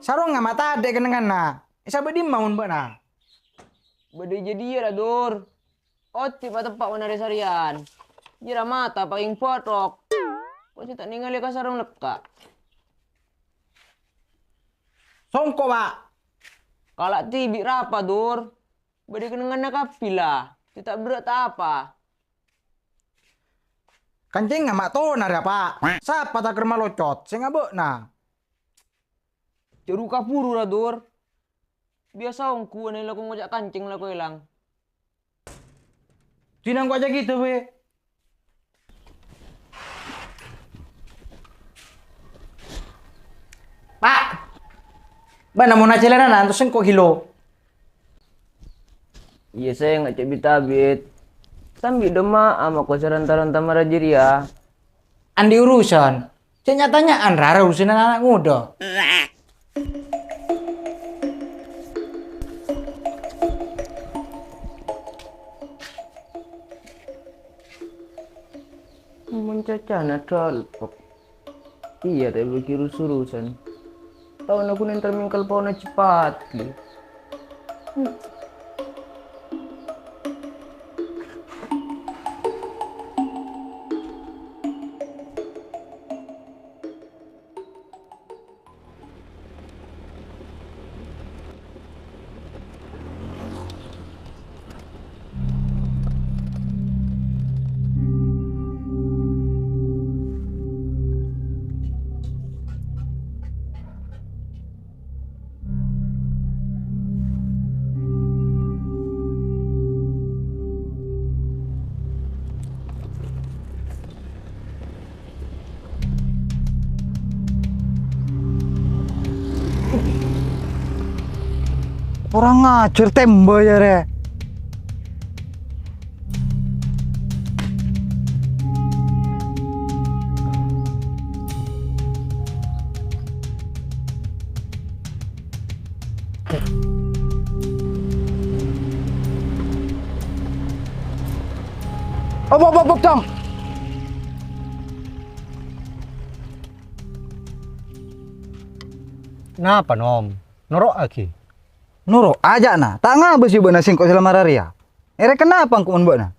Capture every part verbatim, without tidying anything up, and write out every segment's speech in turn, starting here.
Sarongnga ma' tadhâ' kennengnganna. Èsabâ' dimma mon bâ'na? Bâdâ è jâdiyâ, ra, Dur. Odi' pateppa' mon arè sarèyan. Jârèya mata paèng bâthok. Kok sè ta' nèngalè ka sarong lekka'. Songko', Pak. Kala' dhibi' rapa, Dur? Bâdâ kennengnganna kabbhi, la. Sè ta' berrâ' ta' apa. Kancèngnga ma' tona rèya, Pak. Sapa ta' kèra malocot? Sènga' bâ'na. Jhâ' ru-kabhuru, ra, Dur. Biyasa ongghuwân è lako ngoca' kancèng lako èlang. Dinah kok aja gitu, wè. Pak, bâ'na mon ajhâlânan, terros sèngko' ghilo. Iyâ, sèng, cè' bit-abit. Sambi dâmma'a mako sè ranta-ranta mara jârèya. Andi' urusan. Cè' nya-tanya'an rara urusanna ana' ngodâ. Mon cacana dalpok. Iyâ, ta' èbâghi rus-urusan. Taona ghun entar mèngkal paona jepati. Kurang ajar, tembak ya, Rek. Obok, obok, obok, Cong. Napa, Nom? Noro'aghi. Noro' aja'na, ta' ngabâs bâ'na sèngko' sè la mara rèya. Èrè kenapa engko' mon bâ'na?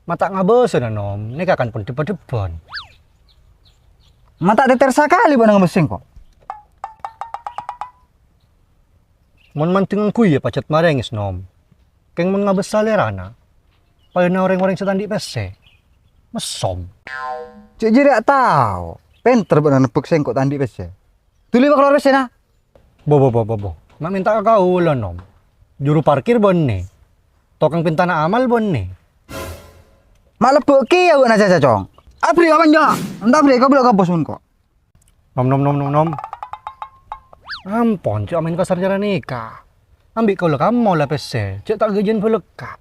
Ma' ta' ngabâsana, Nom, nèka kan pon dhep-dhebban. Ma' ta' tètèr sakalè bâ'na ngabâs sèngko'. Mon mandeng ngangghuy ya pajhât marèngès, Nom. Kèng mon ngabâs salèrana, padâna orèng-orèng sè ta' andi' pèssè. Messom. Cè' jârèya tao, pènter bâ'na nebbhâk sèngko' ta' andi' pèssè. Dhuli pakalowar pèssèna. Bo, bo, bo, bo, bo. Ma' mènta ka kaulâ, Nom. Juru parkir bânnè. Tokang pèntana amal bânnè. Ma' lebbhâ' kèya bâ'na, Caca, Cong. Aberri' apa enjâ'? Enta aberri' ka bâlâ' ka bos mon ko'. Nom, nom, nom, nom, nom. Ampon, jhâ' maèn kasar cara nèka. Ambi' kaulâ kamma la pèssè, jhâ' ta' ghâjiyân bâlâkka'.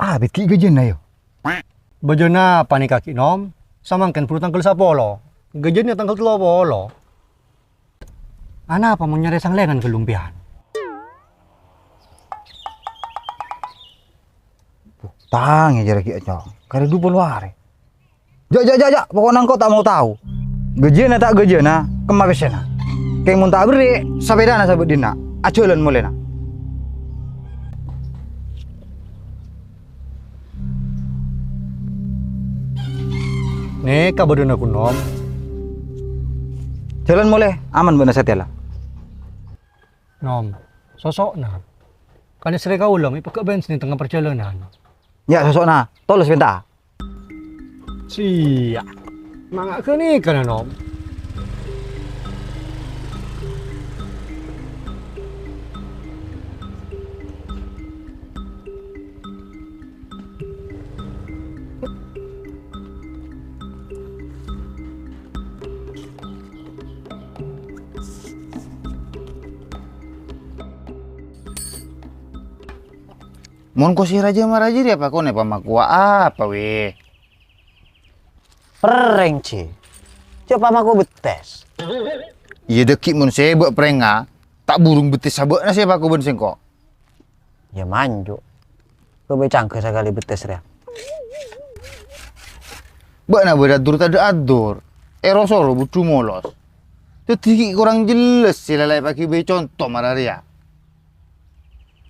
Abit ghi' ghâjiyânna, yo. Bâjâna panèka ghi', Nom? Samangkèn buru tangghâl sapolo. Ghâjiyânna tangghâl tello polo. Anapa mon nyarè sanglèngan ghâllu empèyan? Tang, ya, jârèya ghi', Cong. Karè du polo arè. Jhâ', jhâ', jhâ', jhâ', pokokna engko' ta' mau tao. Ghâjiyânna ta' ghâjiyânna, kemma pèssèna. Kèng mon ta' aberri', sapèdana sabâ' dinna', ajhâlân molèna. Nèka bâdâna ghun, Nom. Jhâlân molè, aman bâ'na satèya la. Nom, soso'na. Kan èssèrè kaulâ mè' pegghâ' bensin è tengnga parjhâlânan. Ya, soso'na. Tolos pènta. Siya. Mangga ghânèka, Nom. Mon ko' sè rajâ-marajâ rèya pakonè pamakowa apa, wè? Perrèng, Ji. Jhâ' pamako bettès. Iyâ, dhâggi' mon sèbâ' perrèngnga, ta' burung bettès sabâ'na sè èpako bân sèngko'. Iyâ, manjhu'. Kobâi cangghâ sakalè bettès rèya. Bâ'na bâdâ adur tadâ' adur. Èro-soro budhu molos. Dhâddhi ghi' korang jelas sè la èpagibâi conto mara rèya.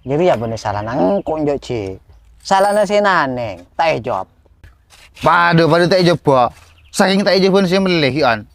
Jârèya bânnè salana engko', Njo', Ji. Salana sè nanèng, ta' èjawab. Padâ-padâ ta' èjawab, Bo. Sakèng ta' èjawabân sè mellè, ghi' on.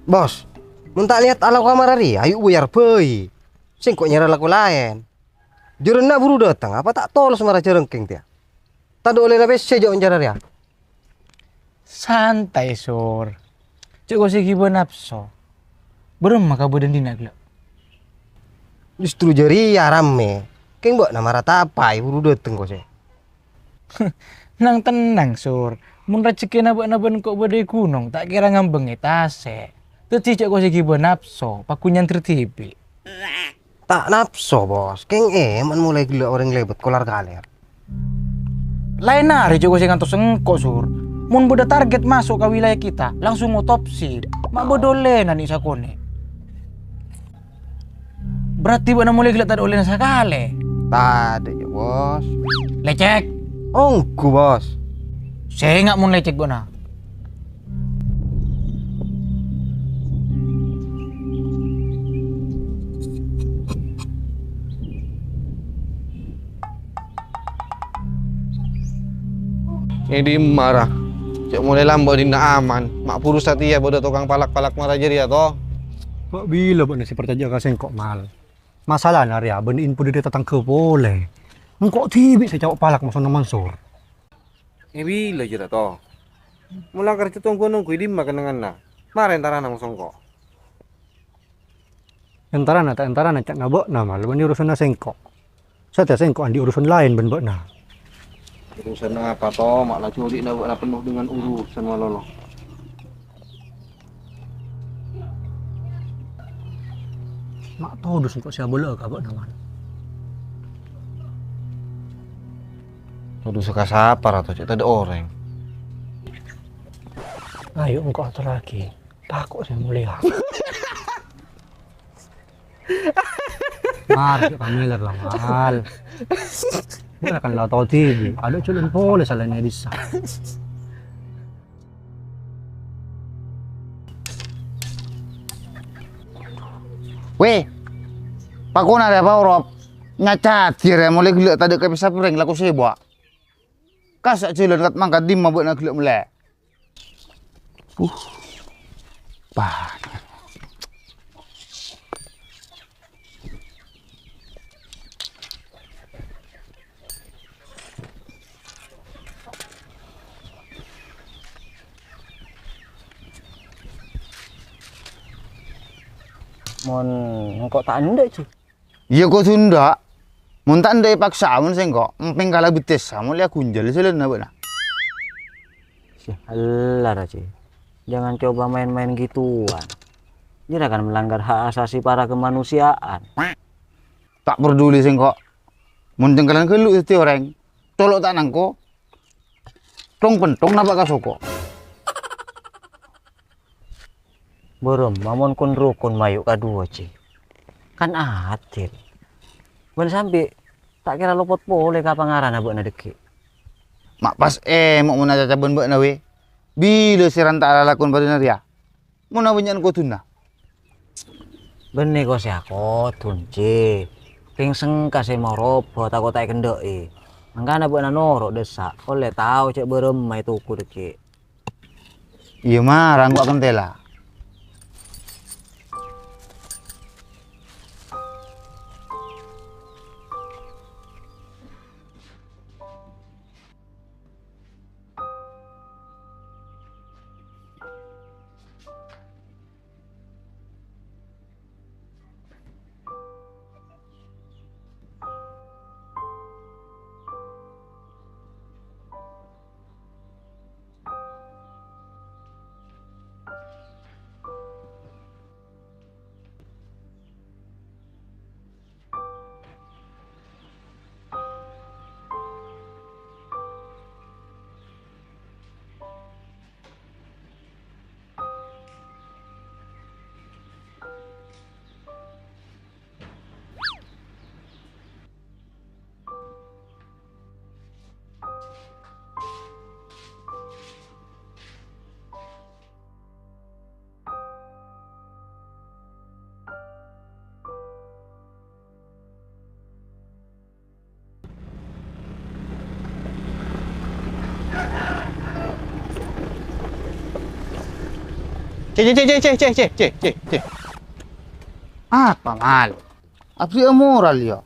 Bos, mon ta' niyat alako mara rèya, ayu' bâjâr bhâi. Sèngko' nyara lako laèn. Jârânna buru dâteng, apa ta' tolos mara jârângkèng tèya? Tadâ' ollèna pèssè jâ' oncara rèya. Santai, Sur. Jhâ' kosè ghibâ napso. Bârâmma kabâdâ'ân dinna' ghellâ'? Justru jârèya rammè. Kèng bâ'na mara tapaè buru dâteng kosè. Nang-tennang, Sur. Mon rajhekkèna bâ'na bân engko' bâdâ è ghunong, ta' kèra ngambâng è tasè'. Dhâddhi jhâ' kosè ghibâ napso, paghun nyandher dhibi'. Ta' napso, Bos. Kèng èman molaè ghellâ' orèng lèbât kolar-kalèr. Laèn arè jhâ' kosè ngantos engko', Sur. Mon bâdâ target maso' ka wilayah kita, langsung otopsi. Ma' bâdâ ollèna nè' sakonè'. Berarti bâ'na molaè ghellâ' tadâ' ollèna sakalè. Tadâ', Bos. Lècèk. Ongghu, Bos. Sènga' mon lècèk bâ'na. È dimma ra? Jhâ' molaè lambâ' dinna' aman. Ma' buru satèya bâdâ tokang palak-palak mara jârèya, to? Bâ' bilâ bâ'na sè parcajâ ka sèngko', Mal? Masalana rèya bânnè info dâri tatangghâ polè. Engko' dhibi' sè cao' palak mosona Mansur. È bilâ jârèya, to? Mola kerja tonggu-nonggu è dimma kennengnganna? Mara entarana moso engko'. Entarana ta' entarana ca'na bâ'na, Mal, bânnè urusanna sèngko'. Satèya sèngko' andi' urusan laèn bân bâ'na. Urusan apa, to? Ma' la jhâ' odi'na bâ'na penuh dengan urusan malolo. Ma' todus engko' sè abâlâ'â ka bâ'na, Mal. Todus ka sapa, ra, to? Cè' tadâ' orèng. Ayo, engko' atorraghi. Tako' sè molèya. Mar, cè' pameler la, Mal. Bâ'na kan la tao dhibi'. Adâ' culun polè salaèn è dissa. Wè, pakona rè apa, Orop? Nyacadi rè, molaè ghellâ' tadâ' kapèsa perrèng lako sèbâ. Kassa' jhâlân kat-mangkat dimma bâ'na ghellâ' mellè. Uh. Panas. Mon engko' ta' endâ', Ji. Iyâ, kodhu endâ'. Mon ta' endâ' èpaksa, mon sèngko', empèng kala bettessa, mon lè aghunjhâl sè laènna bâ'na. Sè, ella, Raji. Jangan coba main-main gituan. Ini akan melanggar hak asasi para kemanusiaan. Ta' parduli sèngko'. Mon cengkelan ghâllu dhâddhi orèng, colo' ta' nangko, tong-pentong napa' ka soko. Bârâmma mon kon-rokon mayu' kaduwâ, Ji? Kan adil. Bân sambi ta' kèra lopot polè ka pangarana bâ'na dhâggi'. Ma' pas èmo' mon acaca bân bâ'na, wè. Bilâ sè ranta alalakon padâna rèya? Mon abânnya'an koduna? Bânnè ko sè akodun, Ji. Kèng sengka sè moroba tako' ta' èkendâ'i. Mangkana bâ'na noro' dâssa', ollè tao jhâ' bârâmma ètoko dhâggi'. Iyâ, mara engko' akentèla. Cè, cè, cè, cè, cè, cè, cè, cè, cè. Apa, Mal? Aberri'â moral, yâ?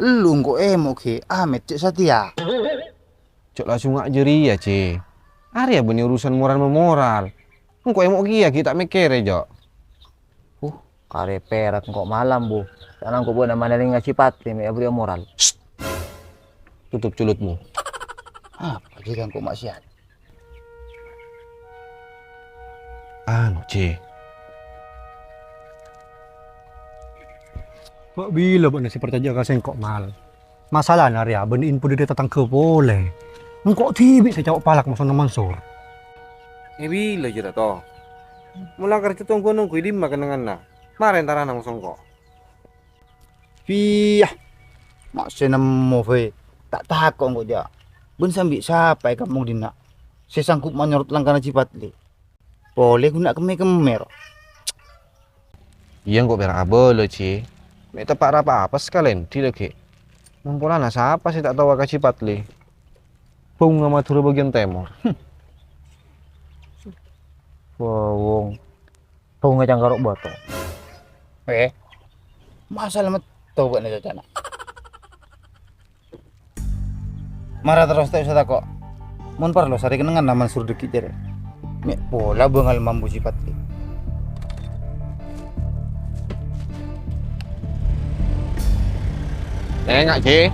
Lu engko' èmo' ghi', amèt cè' satèya. Jhâ' langsung nga' jârèya, Cè. Arèya bânnè urusan moral-mamoral. Engko' èmo' kèya ghi' ta' mèkkèrè, Jo. Uh, karè pèrak engko' malam, Bu. Ta' nangko' bâ'na manèrèngnga sèpat, mè' aberri'â moral. Shh. Tutup culutmu. Apa jârèya engko' ma'siyat? Anu, Cè. Kok bilâ bâ'na sè parcajâ ka sèngko', Mal? Masalana rèya bânnè info dhâri tatangghâ polè. Engko' dhibi' sè cao' palak mosona Mansur. È bilâ jârèya, To? Mola kerja tonggu-nonggu è dimma kennengnganna? Mara entarana mosongko'. Iyâ, ma' sè nemmo, Fè. Ta' tako' engko', jâ. Bân sambi sapa è kampong dinna' sè sanggup manyorot langkana Ji Patli? Polè ghuna kemmè-kemmè, ro. Iyâ, engko' pèra' abâlâ, Ji. Mè' teppa' ra-apa sakalèyan, dhi laghi'. Mon polana sapa sè ta' tao ka Ji Patli? Bhunga Madhurâ bâgiyân tèmor. Bhâwung. Bhunga cangkaro' bâto. Eh, masa la metto bâ'na cocana? Mara terros, ta' osa tako'. Mon parlo, sarè kennengnganna Mansur dhâggi' jârèya. Mè' pola bângal mambu sèpat. Enga', Ji.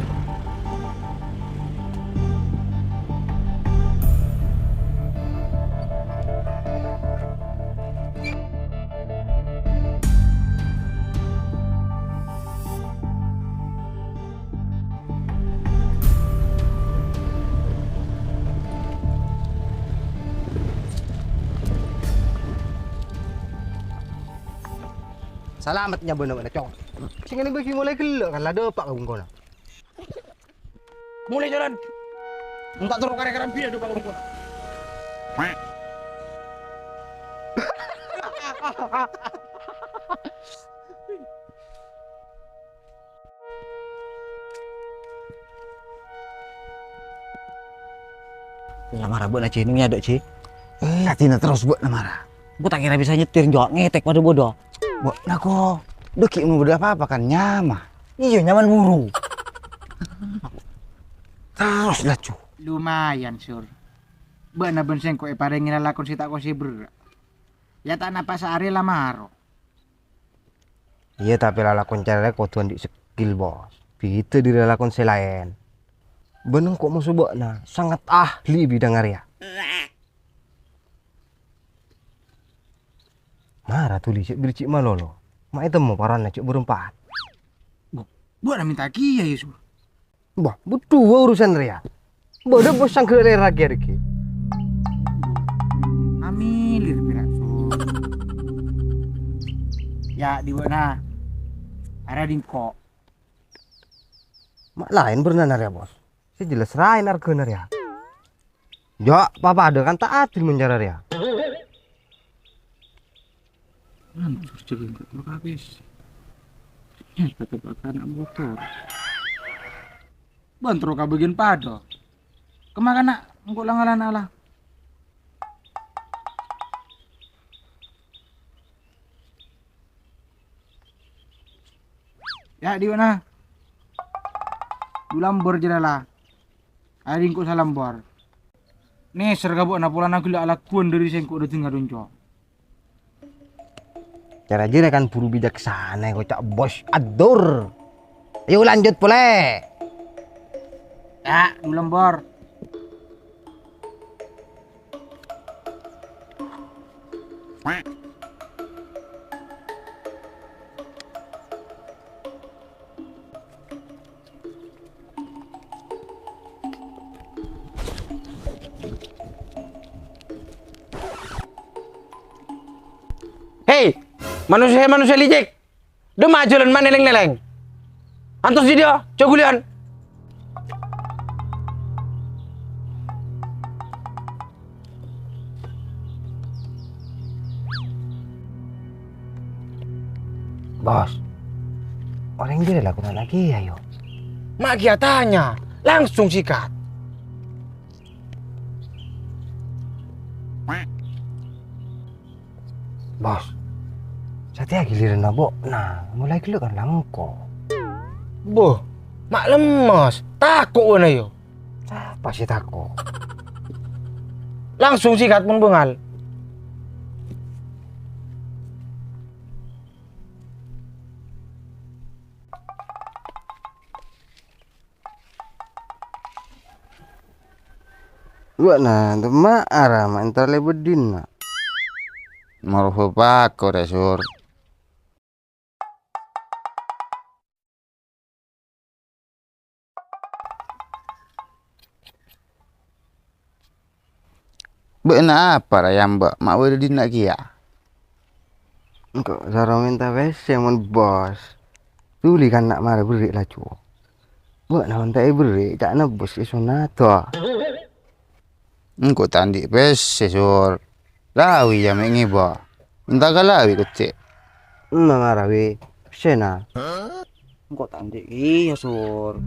Salamet nyabâna bâ'na, Cong. Sè ngènè bâgi molaè ghellâ' kan la dâpa' ka bengkona. Molaè jalan. Engko' terro karè-karè biyâ dâpa' ka bengkona. Iyâ, mara bâ'na, Ji, nèng nyadâ', Ji. Eh, atèna terros bâ'na mara. Engko' ta' kèra bisa nyetir, Jo, ngètèk padâ bâdâ. Bâ'na, ko, dhâggi' mon bâdâ apa-apa kan nyama. Iyâ, nyaman buru. Terros laju. Lumayan, Sur. Bâ'na bân sèngko' èparèngè lalakon sè ta' kosè berrâ'. Yâ ta' napa saarè la maro. Iyâ, tapè lalakon carèya kodhu andi' sekkil, Bos. Bhidhâ dâri lalakon sè laèn. Bân engko' moso bâ'na sangat ahli è bidhâng arèya. Mara dhuli cè' berjik malolo. Ma' ètemmo parana cè' bârâmpaat. Bâ-, bâ'na mènta kèya, yâ, Sur. Bâh, bhudhuwâ urusan rèya. Bâdâ bos sangghâ' lèra kèya règhi. Amilir pèra', Sur. Yâ, dhi bâ'na. Arèya dhi engko'. Ma' laèn bârnana rèya, Bos. Sè jelas raèn arghâna rèya. Jâ', papadâ kan ta' adil mon cara rèya. Hancur jâgâ engko' terro kabis. Nyata tepa' kana' motor. Bân terro kabâgiyân padâ. Kemma kana' engko' la-ngalana la. Yâ, dhi bâ'na. Dulambor jârèya la. Arèya engko' salambor. Nèser ka bâ'na polana ghellâ' alaghuwân dâri sèngko' dhâddhi ngadhunco. Cara jârèya kan buru bijaksana, koca' bos adur. Ayo lanjut polè. Yâ, dulambor. Hei, manusia-manusia licik! Dâ' emma' jhâlân ma' nèlèng-nèlèng. Antos jârèya, jhâ' ghuliyân. Bos, orèng jârèya la ghuna lagi yâ, yo? Ma' kèya tanya, langsung sikat. Bos, satèya giliranna bâ'na, molaè ghellâ' kan la engko'. Boh, ma' lemmes, tako' bâ'na, yâ? Sapa sè tako'? Langsung sikat mon bângal. Bâ'na, temma'a ra ma' entar lèbât dinna'. Maro bâ' pako rè, Sur. Bâ'na apa ra, yâ, Mbak? Ma' bâdâ dinna' kèya? Engko' soro mènta pèssè, mon, Bos. Dhuli kanna' mara berri' laju. Bâ'na mon ta' èberri', ca' nebbhus è sunnatta. Engko' ta' andi' pèssè, Sur. Lawi, yâ, mè' ngèbâ. Mènta ka lawi, kècè'. Emma mara, wi. Pèssèna. Engko' ta' andi' kèya, Sur.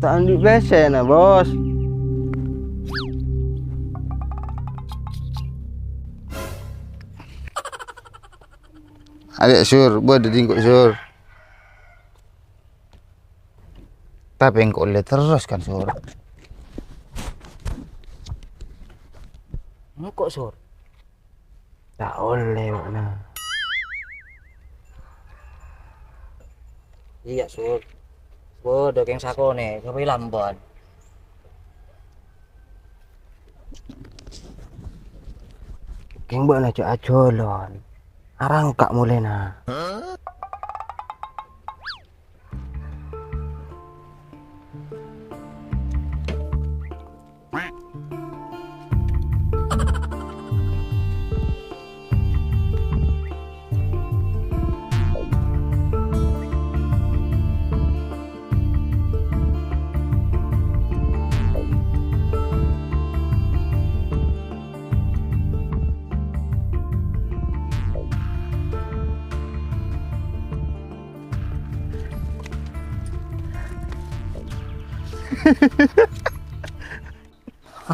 Ta' andi' pèssèna, Bos. Arè', Sur, bâdâ dingko', Sur. Tapè engko' ollè terros kan, Sur? Engko', Sur. Ta' ollè, bâ'na. Iyâ, Sur. Bâdâ kèng sakonè', tapè lambân. Kèng bâ'na jhâ' ajhâlân. Arangka' molèna.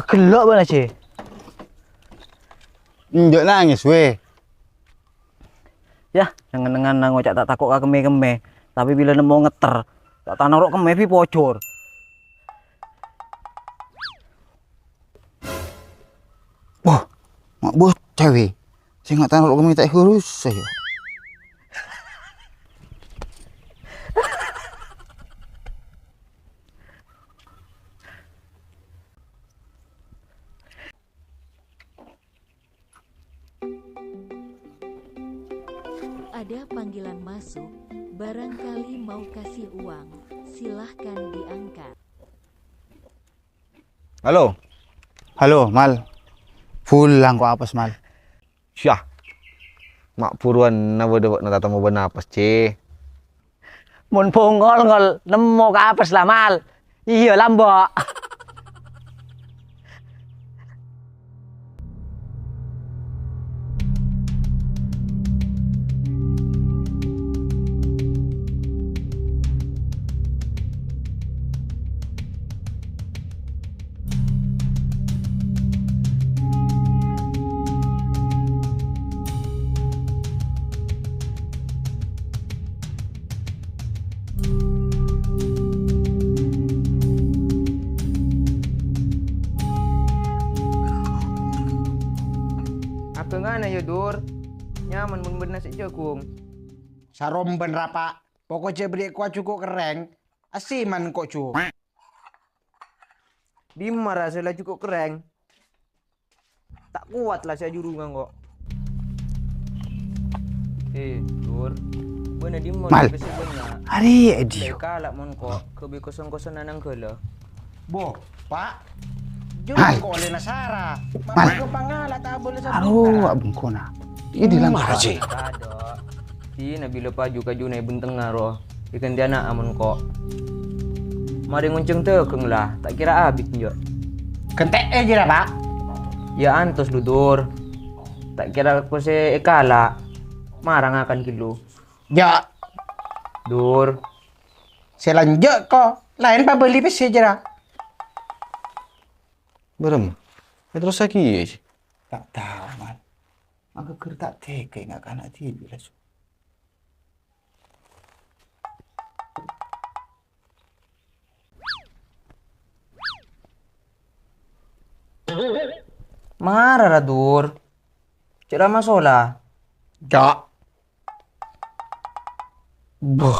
Gellâ' bâ'na, Jè. Enjâ' nangès, wè. Yâ, neng-ennengan ngoca' ta' tako' ka kemmè-kemmè, tapè bilâ nemmo ngetter, ta' tanoro' kemmè bi' pojhur. Wah, ma' bocah, wè. Sènga' tanoro' kemmè ta' èghurus, ayo. Ada panggilan masuk, barangkali mau kasih uang, silahkan diangkat. Halo. Halo, Mal. Pulang kok apes, Mal? Syah. Ma' buruwânna bâdâ bâ'na tatemmo bân apes, Cè. Mon bungol-ngol nemmo ka apes la, Mal. Iyâ, lambâ'. Abângngana, yâ, Dur. Nyaman mon bâ'na sè jhâghung. Saromban, ra, Pa'. Pokok jhâ' bâriyâ kowa jhuko' kerrèng. Assiman ko', Ju. Dimma ra sè la jhuko' kerrèng? Ta' kowat la sè ajhurungan, ko'. Eh, Dur. Bâ'na dimma Mal. Pèssè bânnya'? Arè, Dio. Kala' mon, ko', ghâbây kosong-kosongan nangghâlâ. Bo, Pa'. Jhung Mal. Ko' ollèna sara. Mal. Mangga pangala' ta' bolè Aro, sabunta. Abângkona. Ini Hmm, langsung. Marji. Tadâ'. Dina bilâ paju kajuna è bhuntengnga ro, èghântèyana mon ko'. Marè ngonjhâng dâghâng la, ta' kèra abit, enjâ'. Ghântè'è jârèya, Pa'. Yâ antos, lu, Dur. Ta' kèra ko' sè èkala'. Mara ngakan ghâllu. Jâ'. Dur. Sè lanjut ko', laèn pabâli pèssè jârèya. Bârâmma? Èterrossaghi, yâ, Ji? Ta' tao, Mal. Maghâghâr ta' dhika nga' kana' dhibi' la, Su. Mara ra, Dur. Cè' Rama sola. Cak. Buh,